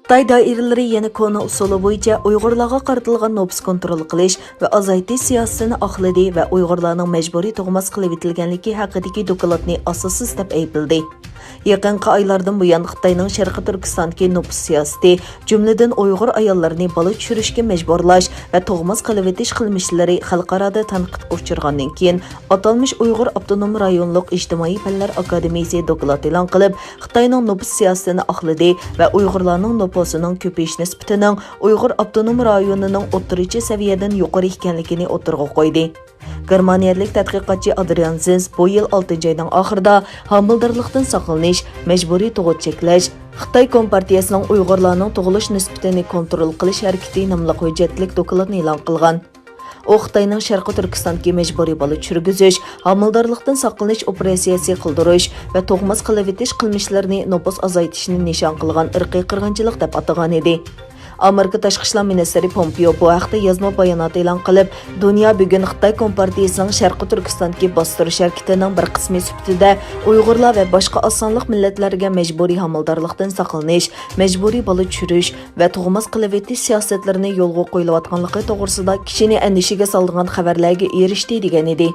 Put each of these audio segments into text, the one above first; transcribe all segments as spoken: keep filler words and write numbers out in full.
خىتاي دائىرىلىرى يەنە كونا ئۇسۇلى بويىچە ئۇيغۇرلارغا قارىتىلغان نوپۇس كونترول قىلىش ۋە ئازايتىش سىياسىتىنى ئاقلىدى ۋە ئۇيغۇرلارنىڭ مەجبۇرىي تۇغماس قىلىۋېتىلگەنلىكى ھەققىدىكى دوكلاتنى ئاساسسىز دەپ ئەيىبلىدى. يېقىنقى ئايلاردىن بۇيان خىتاينىڭ شەرقىي تۈركىستاندىكى نوپۇس سىياسىتى، جۈملىدىن ئۇيغۇر ئاياللىرىنى بالا چۈشۈرۈشكە مەجبۇرلاش ۋە تۇغماس قىلىۋېتىش قىلمىشلىرى خەلقئارادا تەنقىدكە ئۇچرىغاندىن كېيىن، ئاتالمىش ئۇيغۇر ئاپتونوم رايونلۇق ئىجتىمائىي پەنلەر ئاكادېمىيىسى دوكلات ئېلان قىلىپ، خىتاينىڭ نوپۇس سىياسىتىنى ئاقلىدى ۋە ئۇيغۇرلارنىڭ نوپۇسىنىڭ كۆپىيىش نىسبىتىنىڭ ئۇيغۇر ئاپتونوم رايونىنىڭ ئوتتۇرىچە سەۋىيەدىن يۇقىرى ئىكەنلىكىنى ئوتتۇرىغا قويدى. گېرمانىيەلىك تەتقىقاتچى ئادرىان زىنس بۇ يىل ئالتىنچى ئاينىڭ ئاخىرىدا ھامىلىدارلىقتىن ساقلىنىش، مەجبۇرىي تۇغۇت چەكلەش، خىتاي كومپارتىيەسىنىڭ ئۇيغۇرلارنىڭ تۇغۇلۇش نىسبىتىنى كونترول قىلىش ھەرىكىتى ناملىق ھۆججەتلىك دوكلاتنى ئېلان قىلغان. ئۇ خىتاينىڭ شەرقىي تۈركىستاندىكى مەجبۇرىي بالا چۈشۈرگۈزۈش، ھامىلىدارلىقتىن ساقلىنىش ئوپېراتسىيەسى قىلدۇرۇش ۋە تۇغماس قىلىۋېتىش قىلمىشلىرىنى نوپۇس ئازايتىشنى نىشان قىلغان ئىرقىي قىرغىنچىلىق دەپ ئاتىغانىدى. ئامېرىكا تاشقى ئىشلار مىنىستىرى پومپېئو بۇ ھەقتە يازما بايانات ئېلان قىلىپ، دۇنيا بۈگۈن خىتاي كومپارتىيىسىنىڭ شەرقىي تۈركىستاندىكى باستۇرۇش ھەرىكىتىنىڭ بىر قىسمى سۈپىتىدە ئۇيغۇرلار ۋە باشقا ئاز سانلىق مىللەتلەرگە مەجبۇرىي ھامىلىدارلىقتىن ساقلىنىش، مەجبۇرىي بالا چۈشۈرۈش ۋە تۇغماس قىلىۋېتىش سىياسەتلىرىنى يولغا قويۇلۇۋاتقانلىقى توغرىسىدا كىشىنى ئەندىشىگە سالىدىغان خەۋەرلەرگە ئېرىشتى، دېگەنىدى.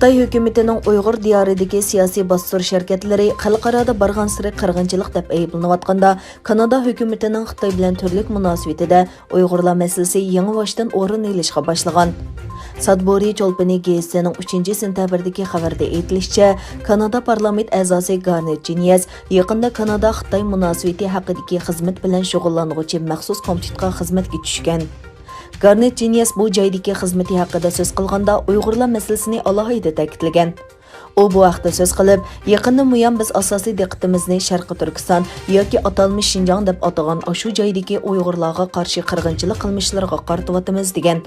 خىتاي ھۆكۈمىتىنىڭ ئۇيغۇر دىيارىدىكى سىياسىي باستۇرۇش ھەرىكەتلىرى خەلقئارادا بارغانسېرى قىرغىنچىلىق دەپ ئەيىبلىنىۋاتقاندا، كانادا ھۆكۈمىتىنىڭ خىتاي بىلەن تۈرلۈك مۇناسىۋىتىدە ئۇيغۇرلار مەسىلىسى يېڭىباشتىن ئورۇن ئېلىشقا باشلىغان. سادبورى چولپىنى گېزىتىنىڭ ئۈچىنچى سېنتەبىردىكى خەۋىرىدە ئېيتىلىشىچە، كانادا پارلامېنت ئەزاسى گارنېت جېنىيەس يېقىندا كانادا-خىتاي مۇناسىۋىتى ھەققىدىكى خىزمەت بىلەن شۇغۇللانغۇچى مەخسۇس كومىتېتقا خىزمەتكە چۈشكەن. گارنېت جېنىيەس بۇ جايدىكى خىزمىتى ھەققىدە سۆز قىلغاندا، ئۇيغۇرلار مەسىلىسىنى ئالاھىدە تەكىتلىگەن. ئۇ بۇ ھەقتە سۆز قىلىپ، يېقىندىن بۇيان بىز ئاساسىي دىققىتىمىزنى شەرقىي تۈركىستان ياكى ئاتالمىش شىنجاڭ دەپ ئاتىغان ئاشۇ جايدىكى ئۇيغۇرلارغا قارشى قىرغىنچىلىق قىلمىشلىرىغا قارىتىۋاتىمىز، دېگەن.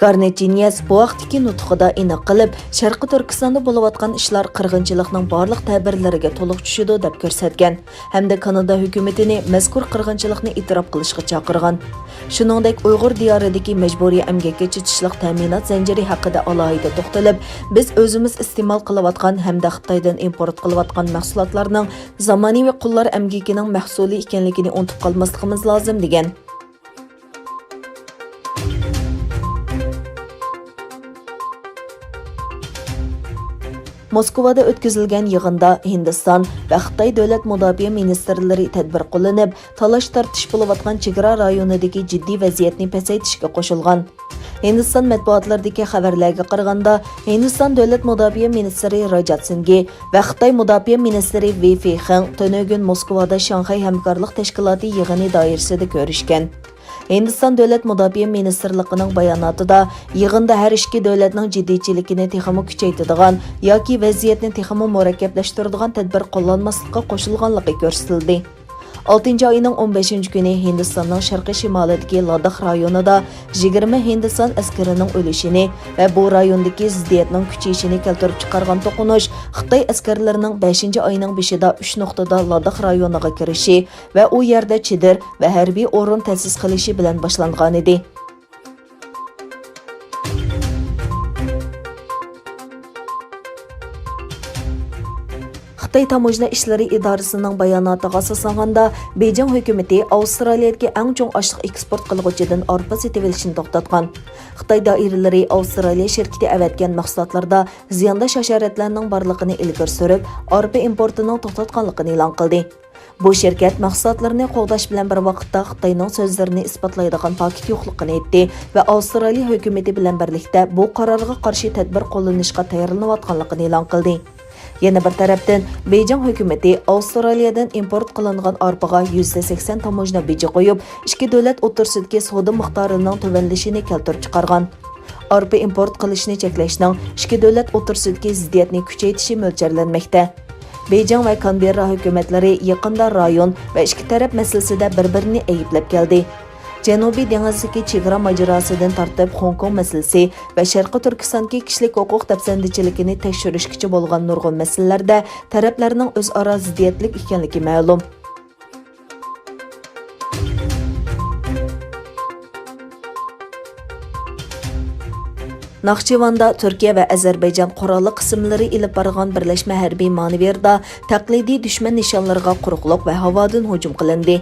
گارنېت جېنىيەس بۇ ھەقتىكى نۇتقىدا ئېنىق قىلىپ، شەرقىي تۈركىستاندا بولۇۋاتقان ئىشلار قىرغىنچىلىقنىڭ بارلىق تەبىرلىرىگە تولۇق چۈشىدۇ، دەپ كۆرسەتكەن ھەمدە كانادا ھۆكۈمىتىنى مەزكۇر قىرغىنچىلىقنى ئېتىراپ قىلىشقا چاقىرغان. شۇنىڭدەك ئۇيغۇر دىيارىدىكى مەجبۇرىي ئەمگەككە چېتىشلىق تەمىنات زەنجىرى ھەققىدە ئالاھىدە توختىلىپ، بىز ئۆزىمىز ئىستېمال قىلىۋاتقان ھەمدە خىتايدىن ئىمپورت قىلىۋاتقان مەھسۇلاتلارنىڭ زامانىۋى قۇللار ئەمگىكىنىڭ مەھسۇلى ئىكەنلىكىنى ئۇنتۇپ قالماسلىقىمىز لازىم، دېگەن. موسكۋادا ئۆتكۈزۈلگەن يىغىندا ھىندىستان ۋە خىتاي دۆلەت مۇداپىئە مىنىستىرلىرى تەدبىر قوللىنىپ، تالاش-تارتىش بولۇۋاتقان چېگرا رايونىدىكى جىددىي ۋەزىيەتنى پەسەيتىشكە قوشۇلغان. ھىندىستان مەتبۇئاتلىرىدىكى خەۋەرلەرگە قارىغاندا، ھىندىستان دۆلەت مۇداپىئە مىنىستىرى راجات سىنگى ۋە خىتاي مۇداپىئە مىنىستىرى ۋېي فېيخېڭ تۈنۈگۈن موسكۋادا شاڭخەي ھەمكارلىق تەشكىلاتى يىغىنى دائىرىسىدە كۆرۈشكەن. ھىندىستان دۆلەت مۇداپىئە مىنىستىرلىقىنىڭ باياناتىدا يىغىندا ھەر ئىككى دۆلەتنىڭ جىددىيچىلىكىنى تېخىمۇ كۈچەيتىدىغان ياكى ۋەزىيەتنى تېخىمۇ مۇرەككەپلەشتۈرىدىغان تەدبىر قوللانماسلىققا قوشۇلغانلىقى كۆرسىتىلدى. ئالتىنچى ئاينىڭ ئون بەشىنچى كۈنى ھىندىستاننىڭ شەرقىي شىمالىدىكى لاداخ رايونىدا يىگىرمە ھىندىستان ئەسكىرىنىڭ ئۆلۈشىنى ۋە بۇ رايوندىكى زىددىيەتنىڭ كۈچىيىشىنى كەلتۈرۈپ چىقارغان توقۇنۇش خىتاي ئەسكەرلىرىنىڭ بەشىنچى ئاينىڭ بېشىدا ئۈچ نۇقتىدا لاداخ رايونىغا كىرىشى ۋە ئۇ يەردە چېدىر ۋە ھەربىي ئورۇن تەسىس قىلىشى بىلەن باشلانغانىدى. خىتاي تاموژنا ئىشلىرى ئىدارىسىنىڭ باياناتىغا ئاساسلانغاندا، بېيجىڭ ھۆكۈمىتى ئاۋسترالىيەدىكى ئەڭ چوڭ ئاشلىق ئېكسپورت قىلغۇچىدىن ئارپا سېتىۋېلىشنى توختاتقان. خىتاي دائىرىلىرى ئاۋسترالىيە شىركىتى ئەۋەتكەن مەھسۇلاتلاردا زىيانداش ھاشاراتلارنىڭ بارلىقىنى ئىلگىرى سۈرۈپ، ئارپا ئىمپورتىنىڭ توختاتقانلىقىنى ئېلان قىلدى. بۇ شىركەت مەھسۇلاتلىرىنى قوغداش بىلەن بىر ۋاقىتتا خىتاينىڭ سۆزلىرىنى ئىسپاتلايدىغان پاكىت يوقلۇقىنى ئېيتتى ۋە ئاۋسترالىيە ھۆكۈمىتى بىلەن بىرلىكتە بۇ قارارغا قارشى تەدبىر قوللىنىشقا تەييارلىنىۋاتقانلىقىنى ئېلان قىلدى. يەنە بىر تەرەپتىن، بېيجىڭ ھۆكۈمىتى ئاۋسترالىيەدىن ئىمپورت قىلىنغان ئارپىغا يۈزدە سەكسەن تاموژنا بېجى قويۇپ، ئىككى دۆلەت ئوتتۇرىسىدىكى سودا مىقدارىنىڭ تۆۋەنلىشىنى كەلتۈرۈپ چىقارغان. ئارپا ئىمپورت قىلىشنى چەكلەشنىڭ ئىككى دۆلەت ئوتتۇرىسىدىكى زىددىيەتنى كۈچەيتىشى مۆلچەرلەنمەكتە. بېيجىڭ ۋە كانبېررا ھۆكۈمەتلىرى يېقىندا رايون ۋە ئىككى تەرەپ مەسىلىسىدە بىر-بىرىنى ئەيىبلەپ كەلدى. جەنۇبىي دېڭىزدىكى چېگرا ماجىراسىدىن تارتىپ خوڭكوڭ مەسىلىسى ۋە شەرقىي تۈركىستاندىكى كىشىلىك ھوقۇق دەپسەندىچىلىكىنى تەكشۈرۈشكىچە بولغان نۇرغۇن مەسىلىلەردە تەرەپلەرنىڭ ئۆزئارا زىددىيەتلىك ئىكەنلىكى مەلۇم. ناخچىۋاندا تۈركىيە ۋە ئەزەربەيجان قوراللىق قىسىملىرى ئېلىپ بارغان بىرلەشمە ھەربىي مانېۋىردا تەقلىدىي دۈشمەن نىشانلىرىغا قۇرۇقلۇق ۋە ھاۋادىن ھۇجۇم قىلىندى.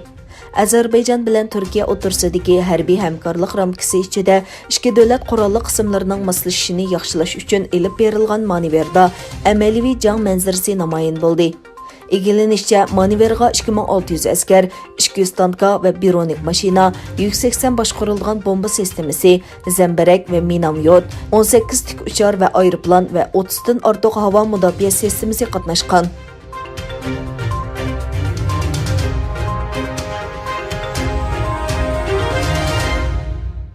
ئەزەربەيجان بىلەن تۈركىيە ئوتتۇرىسىدىكى ھەربىي ھەمكارلىق رامكىسى ئىچىدە ئىككى دۆلەت قوراللىق قىسىملىرىنىڭ ماسلىشىشىنى ياخشىلاش ئۈچۈن ئېلىپ بېرىلغان مانېۋىردا ئەمەلىيۋى جەڭ مەنزىرىسى نامايان بولدى. ئىگىلىنىشىچە، مانېۋىرغا ئىككى مىڭ ئالتە يۈز ئەسكەر، ئىككى يۈز تانكا ۋە بىرونىك ماشىنا، يۈكسەك سەن باشقۇرۇلىدىغان بومبا سىستېمىسى، زەمبىرەك ۋە مىناميوت، ئون سەككىز تىك ئۇچار ۋە ئايروپىلان ۋە ئوتتۇزدىن ئارتۇق ھاۋا مۇداپىئە سىستېمىسى قاتناشقان.